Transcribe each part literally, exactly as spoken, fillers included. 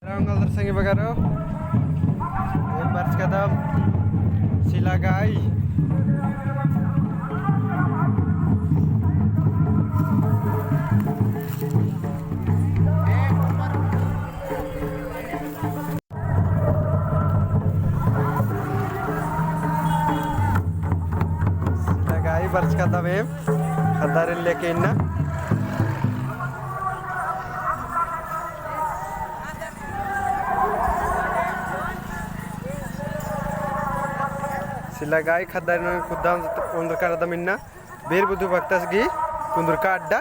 राम गलदर संगी बगरो, एम बरचकदम सिलागाई। सिलागाई बरचकदम एम, ख़द्दारिन लेके इन्ना। सिलागाई ख़द्दारिन कुद्दाम ओन्द्रका रअदम इन्ना, बीर बुधु भक्तस गही कुन्दुरका अड्डा।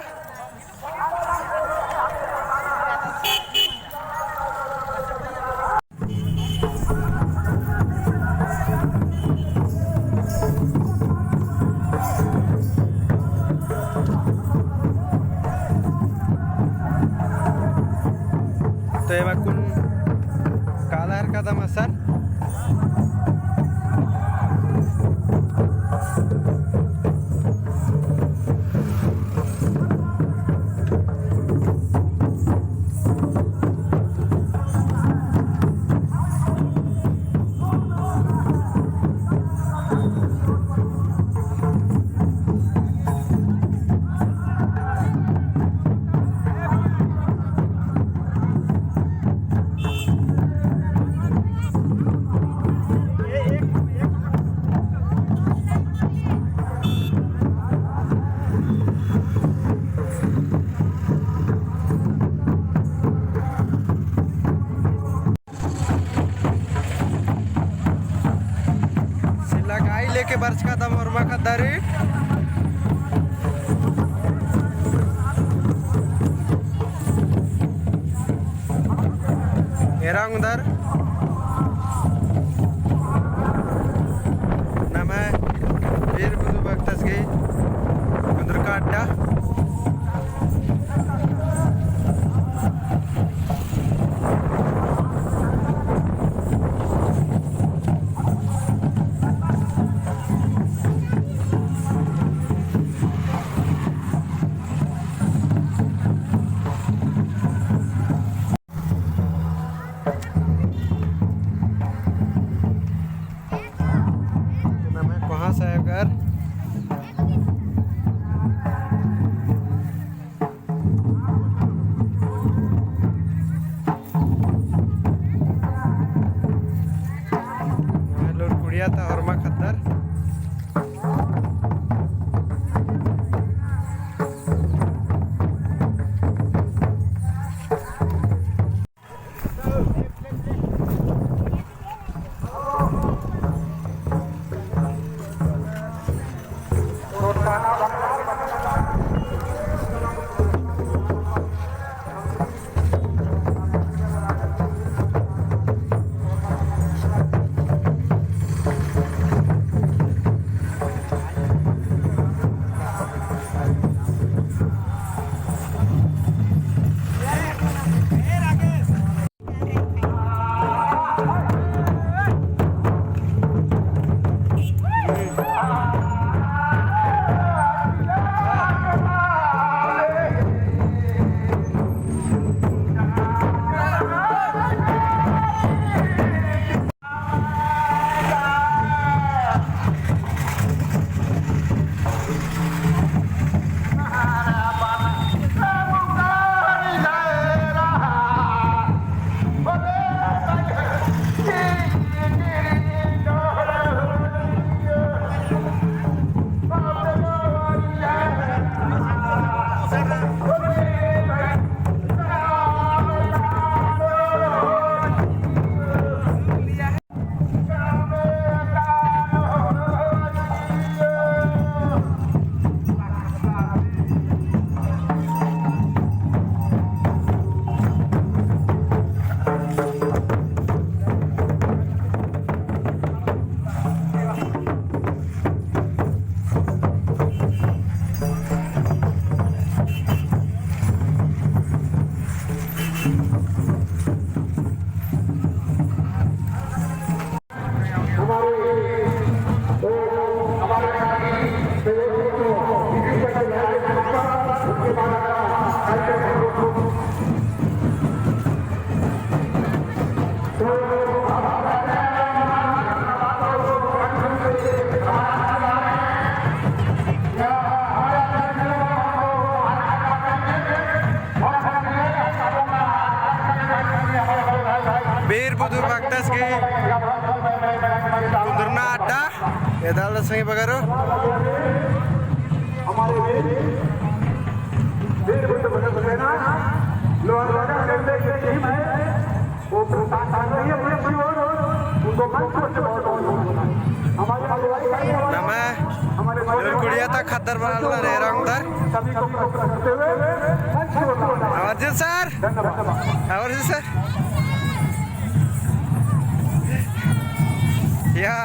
तो एम अक्कुन काला हरकदम असन। सिलागाई लेके बरचकदम होरमा ख़द्दारिन। एरा ओंगदर नम्है बीर बुधु भक्तस गही कुन्दुरका अड्डा। नम्है कोहाँ साहेबगढ़। नम्है लूर कुड़िया ता होरमा ख़द्दर। बीर बुधु भक्तस गही कुन्दुरना अड्डा। एदाल संगी बगरो। हमारे वीर, वीर बुद्ध भगत सेना, लोहरदगा रेलवे की टीम है, वो प्रशासन रही है, पुलिस की ओर, उनको मंच पर से बहुत बहुत धन्यवाद। हमारे अगुवाई करने वाले नमः। हमारे गुड़िया ता ख़द्दर बरआ लगदर एरा ओंगदर। सभी को प्रस्तुत करते हुए मंच की ओर। अर्जुन सर। धन्यवाद। अर्जुन सर। या।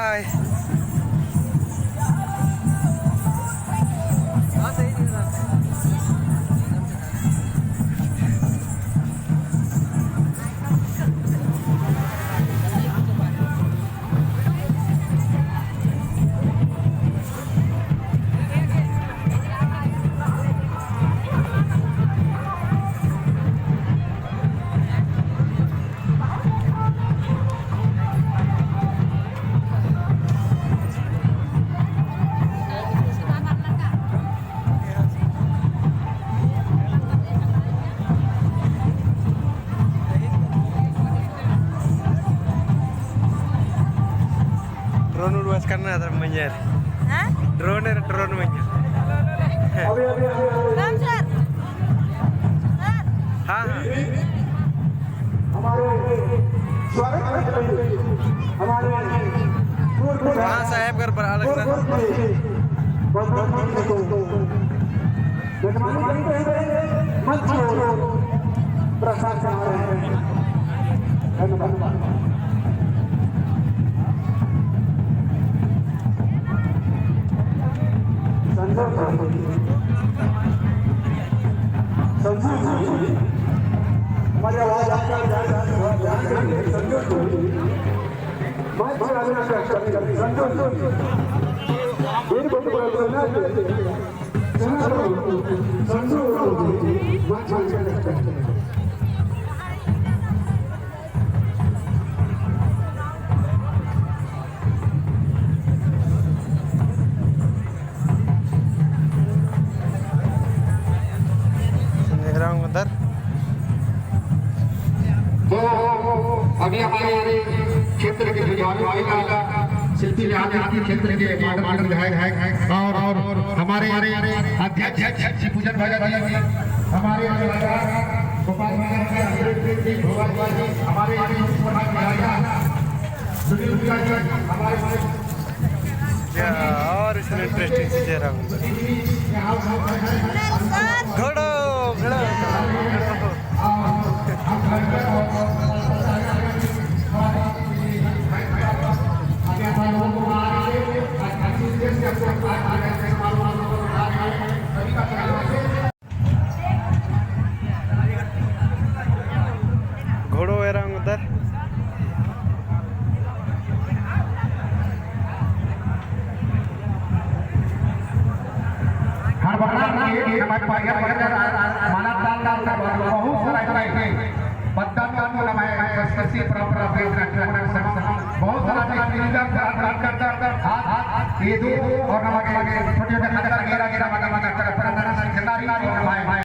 Drone उड़वास करना अदर मंजर। हाँ? Drone है, drone मंजर। कम सर। सर। हाँ, हाँ। हमारे स्वागत मंडली, हमारे पूर्व हाँ, साहेब घर पर अलग पूर्व सर। बहुत बहुत मंडली को मेहरबानी करते हुए मंच को प्रसाद चढ़ा रहे हैं। धन्यवाद। संजय जी, संजय जी, हमारी आवाज आपका ध्यान, ध्यान, ध्यान, संजय जी, मंच पर आना चाहते हैं, संजय जी, वीर बंधु बरना, तो अभी हमारे क्षेत्र के जुझारू महिला शिल्पी ने आज इस क्षेत्र के मार्गदर्शन है, है, है। और, और हमारे अध्यक्ष श्री पूजन भगत जी, हमारे गोपाल नगर के अध्यक्ष श्री भोला जी, हमारे सुनील भैया जी, हमारे क्या और इसमें interesting चीजें रहा। घोड़ो, घोड़ो। घोड़ो एरा ओंगदर। हर बार ये, ये हमारे पर्यटन का मानवता का बहुत सारा इतना है। पद्दा में हम हमारे संस्कृति परंपरा पे रखना, बहुत सारा टेक्निकल हाथ, हाथ, ये दो और हमारे छोटे छोटे खंडर घेरा घेरा मगा मगा कर, पर अंदर से खिलाड़ी और हमारे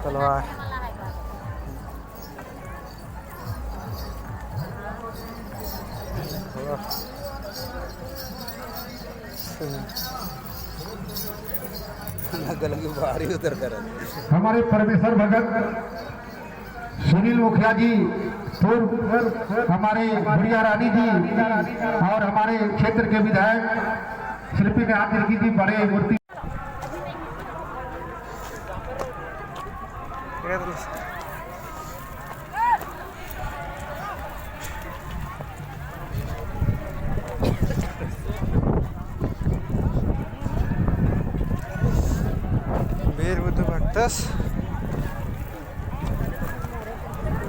तलवार। अलग अलग भारी उतर कर। हमारे परमेश्वर भगत सुनील मुखिया जी, पूर्व हमारे बुढ़िया रानी जी और हमारे क्षेत्र के विधायक शिल्पी ने हाथ रखी थी बड़े मूर्ति।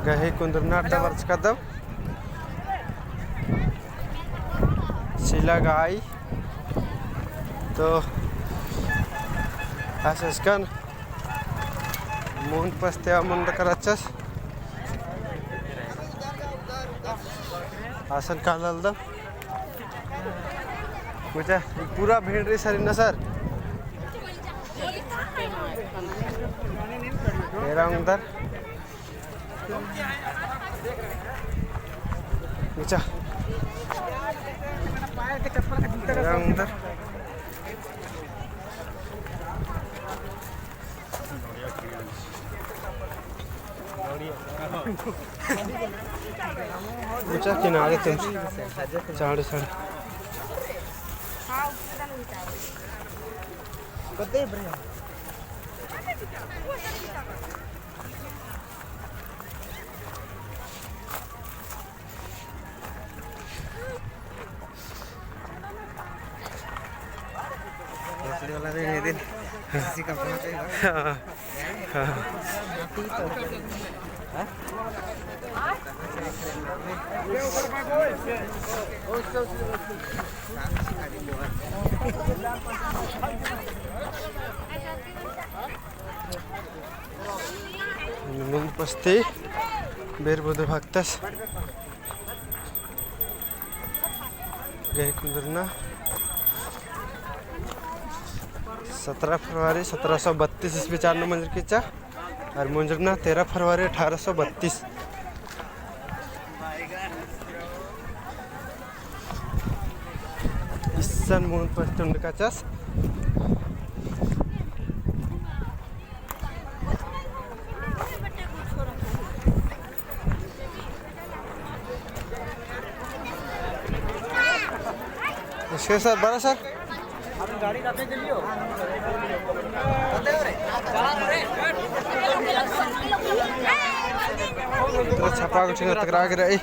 गही कुन्दुरना अड्डा बरचकदम। सिला गही तो आसस्कन मुन्द पस्ते मुन्द करचस। आसन कालदम। कुछ पूरा भीड़ रई सर, इन्ना सर। एरा उंदर। नीचा। एरा उंदर। ऊंचा किनारे तुम चाड़ सड़। भोसड़ी वाला भी नहीं दिन। किसी का फोन पे हाँ। हाँ। मुन्द पस्ती बेर बुध भक्तस गही कुन्दुरना सत्रह फरवरी सत्रह सौ बत्तीस ईस्वी चार नू मंजर किचा और मुंजरना तेरह फरवरी अठारह सौ बत्तीस। इसन मुन्द पस्ती उंडकाचस। इसके सर, बड़ा सर। इतना छपा कुछ ना तकरा के रही।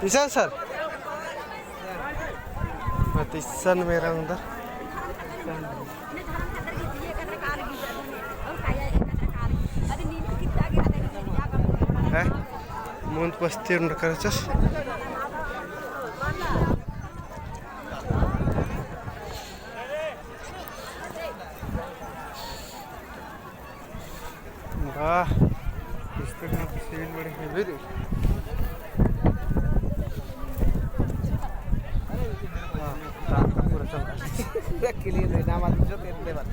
इसन सर। मत इसन मेरा अंदर। हैं? मुन्द पस्ती उंडकाचस। वाह, इस पे मत सीन बड़े heavy रे। वाह, तार का पूरा चल रहा है। पूरा clear है, नाम आदमी जो तेरे बात।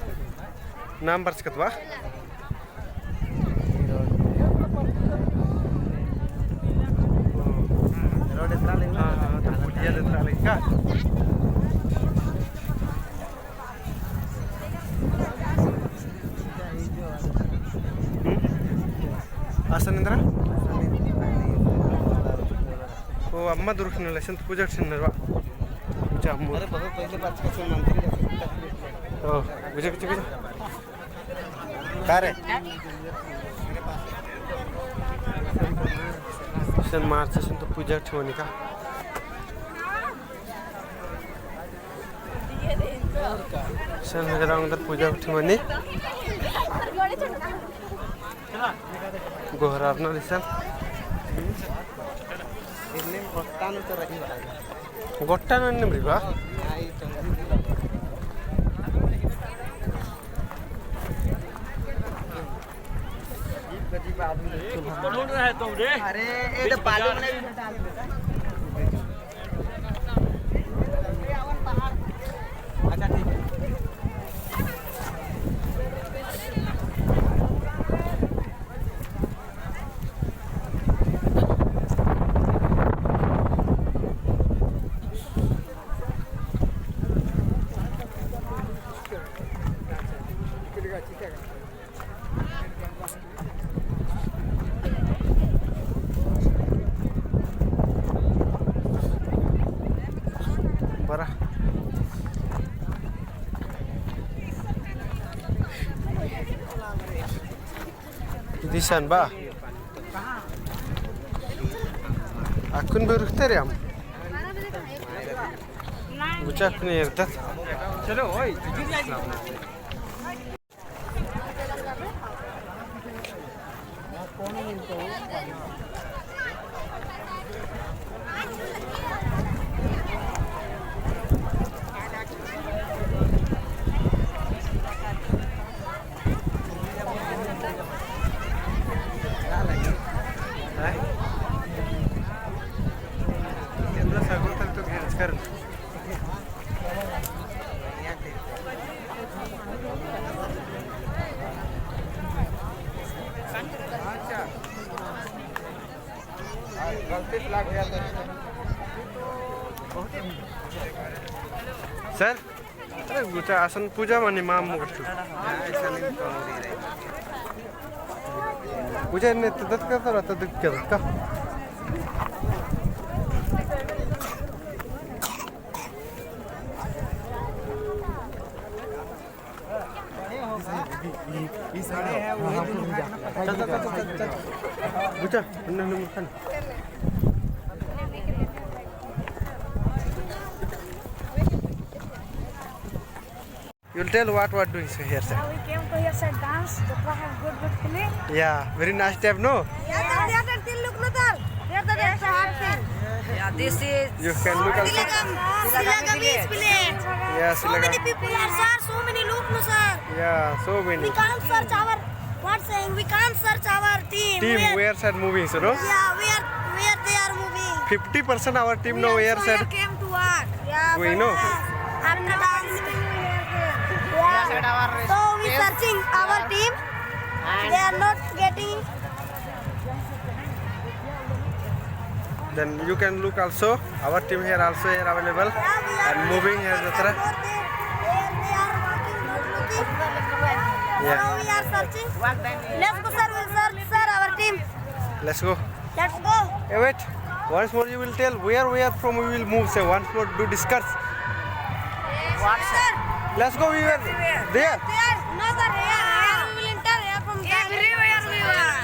नाम बरचकत बा? रोड इतना लेंगे। हाँ, हाँ, तो पुलिया इतना लेंगे का? हम्म? आसन इंद्रा? ओ अम्मा दुर्खिन लेसन पूजा ठिन नरवा। पूजा अम्मा। अरे बहुत पहले बात कर मंत्री। ओ, बुझे, बुझे, बुझे। का रे? सन मार्च सन तो पूजा ठिन मनी का। सन हजरा उंदर पूजा ठिन मनी। गोहरारना लिसन। इन्ने गोट्टा नू तो रही बा। गोट्टा नू इन्ने रही बा? अरे, ए तो बालू में नहीं। अच्छा, ठीक है। बरा। दिसन बा। अक्कुन बेरुखते रे हम। बुचा अपने इर्दत। चलो ओए। सर, अरे गुचा असन पूजा मनी माम मुगटू। पूजा ने तदत करता रहता, तदत करता। बुचा, अन्ने, अन्ने मुखन। You'll tell what, what doing so here, sir? Uh, we came to here, sir, dance. Jatra have good, good feeling. Yeah, very nice step, no? Yeah, sir, there, sir, till look, no, sir. Here, sir, there's a hard thing. Yeah, this is You can look also. Tilagam, Tilagam is play. Yeah, So many Tilagam. people are, sir. So many look, no, sir. Yeah, so many. We can't search our, what saying? We can't search our team. Team, Where? where side moving, so, no? Yeah, where, where they are moving. Fifty percent our team, We no, also where side. here came to work. Yeah, We know. but after dance. Yeah. So we searching our team. They are not getting. Then you can look also, our team here also here available. Yeah, we are And moving here, jatra. They are working, not looking. Yeah. Now we are searching. Let's go, sir. We'll search, sir, our team. Let's go. Let's go. Hey, wait. Once more you will tell where we are from, we will move. Say once more, do discuss. What, sir? Let's go, we were there. There. No, sir. Here, here we will enter. Here from there. Everywhere we were.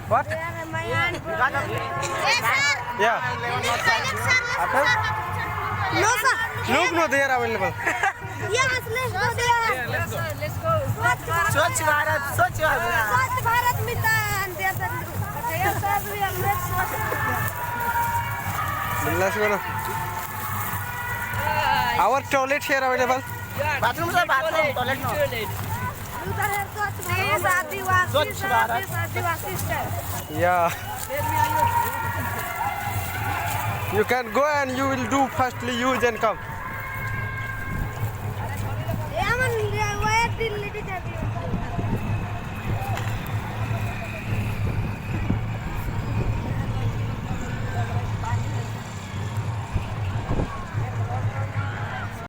What? Hey, sir. Yeah. After? No, sir. Look, no, they are available. Yes, let's go there. Let's go. स्वच्छ भारत, स्वच्छ भारत। स्वच्छ भारत मितान, there, sir. Yes, sir, we are next one. Let's go now. Our toilet here available. Bathroom, sir, bathroom, toilet no. उधर है स्वच्छ भारत। This आदिवासी, स्वच्छ sir, भारत। This आदिवासी sir. Yeah. You can go and you will do firstly, you then come.